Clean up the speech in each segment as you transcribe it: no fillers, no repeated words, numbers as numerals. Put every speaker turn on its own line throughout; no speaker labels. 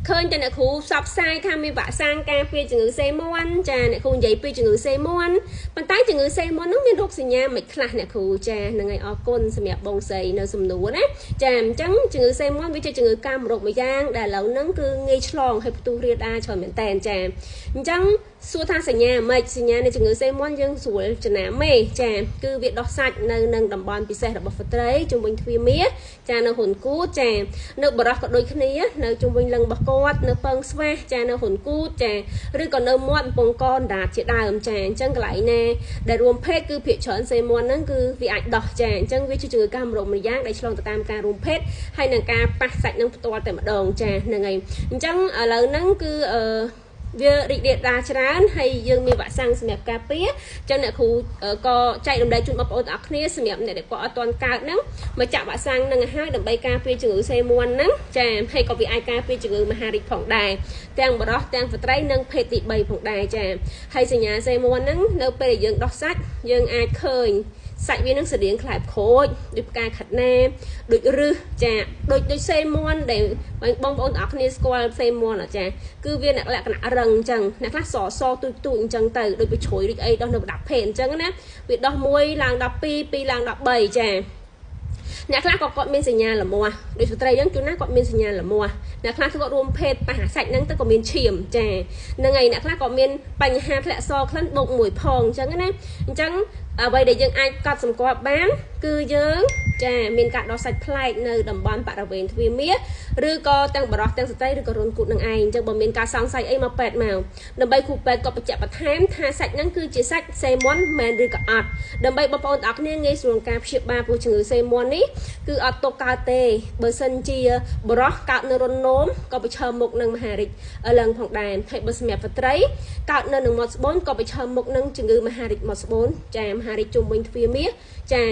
ឃើញតែអ្នកគ្រូផ្សព្វផ្សាយថាមានវ៉ាក់សាំងការពារជំងឺសេមាន់ចាអ្នកគ្រូនិយាយពីជំងឺសេមាន់ប៉ុន្តែជំងឺសេមាន់នោះមានរោគសញ្ញាមិនខ្លះអ្នកគ្រូចាហ្នឹងហើយអរគុណសម្រាប់បងស្រីនៅសំណួរណាចាអញ្ចឹងជំងឺសេមាន់វាជាជំងឺកាមរោគមួយយ៉ាងដែលឥឡូវហ្នឹងគឺងាយឆ្លងហើយផ្ទុះរាលដាលច្រើនមែនតើចាអញ្ចឹងសួរថាសញ្ញាម៉េចសញ្ញានៃជំងឺសេមាន់យើងស្រួលចំណាំទេចាគឺវាដោះសាច់នៅនឹងតំបន់ពិសេសរបស់ស្ត្រីជុំវិញទ្វារមាសចានៅហ៊ុនគូតចានៅបរោះក៏ដូចគ្នានៅជុំវិញលឹងរបស់គាត់នៅពងស្វះចានៅហ៊ុនគូតចាឬក៏នៅមាត់កំពង់កអណ្ដាតជាដើមចាអញ្ចឹងកន្លែងណាដែលរួមភេទគឺភាគច្រើនសេមាន់ហ្នឹងគឺវាអាចដោះចាអញ្ចឹងវាជាជំងឺកាមរោគមួយយ៉ាងដែលឆ្លងទៅតាមការរួមភេទហើយនឹងការប៉ះសាច់នឹងផ្ទាល់តែម្ដងចាហ្នឹងហើយអញ្ចឹងឥឡូវហ្នឹងគឺអឺវារីករាលដាលច្រើនហើយយើងមានវ៉ាក់សាំងសម្រាប់ការពារអញ្ចឹងអ្នកគ្រូក៏ចែករំលែកជូនបងប្អូនទាំងអស់គ្នាសម្រាប់អ្នកដែលគាត់អត់ទាន់កើតហ្នឹងមកចាក់វ៉ាក់សាំងហ្នឹងឲ្យហើយដើម្បីការពារជំងឺសេមាន់ហ្នឹងចាហើយក៏វាអាចការពារជំងឺមហារីកផងដែរទាំងបរោះទាំងស្ត្រីនិងភេទទី3ផងដែរចាហើយសញ្ញាសេមាន់ហ្នឹងនៅពេលដែលយើងដោះសាច់យើងអាចឃើញសាច់វានឹងស្តៀងខ្លែបក្រូចដូចផ្កាខាត់ណាដូចរឹសចាដូចសេមាន់ដែលបងប្អូនទាំងអស់គ្នាស្គាល់សេមាន់ចាគឺវាលក្ខណៈរឹងអញ្ចឹងអ្នកខ្លះសសទូចទូចអញ្ចឹងទៅដូចបជ្រុយដូចអីដោះនៅប្រដាប់ភេទអញ្ចឹងណាវាដោះ1ឡើងដល់2 2ឡើងដល់3ចាអ្នកខ្លះក៏គាត់មានសញ្ញាលមាស់ដូចស្ត្រីយើងជួនណាគាត់មានសញ្ញាលមាស់អ្នកខ្លះគាត់រួមភេទប៉ះអាសាច់ហ្នឹងទៅក៏មានឈាមចាហ្នឹងហើយអ្នកខ្លះក៏មានបញ្ហាធ្លាក់សក្លិនបូកមួយផងអញ្ចឹងណាអញ្ចឹងអ្វីដែលយើងអាចកត់សម្គាល់បានគឺយើងចាមានការដោះសាច់ប្លែកនៅតំបន់បរិវេណទ្វារមាសឬក៏ទាំងបរោះទាំងស្ត្រីឬក៏រុនគូតនឹងឯងអញ្ចឹងបើមានការសង្ស័យអីមកពេទ្យមកដើម្បីគ្រូពេទ្យក៏បញ្ជាក់បន្ថែមថាសាច់ហ្នឹងគឺជាសាច់សេមាន់មែនឬក៏អត់ដើម្បីបងប្អូនទាំងអស់គ្នាងាយស្រួលការព្យាបាលព្រោះជំងឺសេមាន់នេះគឺអត់ទុកកើតទេបើសិនជាបរោះកើតនៅរុននោមក៏ប្រឈមមុខនឹងមហារីកឡើងផងដែរហើយបើសម្រាប់ស្ត្រីកើតនៅនឹងមាត់ស្បូនក៏ប្រឈមមុខនឹងជំងឺមហារីកមាត់ស្បូនចាមហារីកជុំវិញទ្វារមាសចា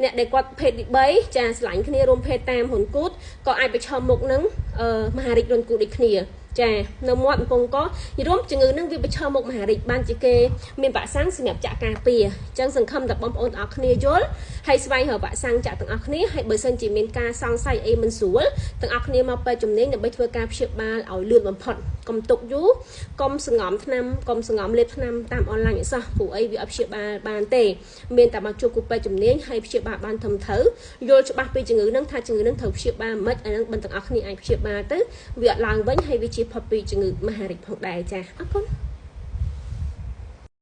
អ្នកដែលគាត់ភេទទី3ចាស្រឡាញ់គ្នារួមភេទតាមហ៊ុនគូតក៏អាចប្រឈមមុខនឹងមហារីករុនគូតដូចគ្នាចានៅមាត់កំពង់ករួមជំងឺនឹងវាប្រឈមមុខមហារីកបានជាគេមានវ៉ាក់សាំងសម្រាប់ចាក់ការពារអញ្ចឹងសង្ឃឹមតែបងប្អូនទាំងអស់គ្នាយល់ហើយស្វែងរកវ៉ាក់សាំងចាក់ទាំងអស់គ្នាហើយបើសិនជាមានការសង្ស័យអីមិនស្រួលទាំងអស់គ្នាមកពេទ្យជំនាញដើម្បីធ្វើការព្យាបាលឲ្យលឿនបំផុតកុំទុកយូរកុំសង្ងំថ្នាំកុំសង្ងំលេបថ្នាំតាមអនឡាញអសោះព្រោះអីវាអត់ព្យាបាលបានទេមានតែមកជួបគ្រូពេទ្យជំនាញហើយព្យាបាលបានត្រឹមត្រូវយល់ច្បាស់ពីជំងឺនឹងថាជំងឺនឹងត្រូវព្យាបាលមិនអានឹងបន្តទាំងអស់គ្នាអាចព្យាបាលទៅវាអត់ឡើងវិញហើយវាជាផុតពីជំងឺមហារីកផងដែរចាអរគុណ។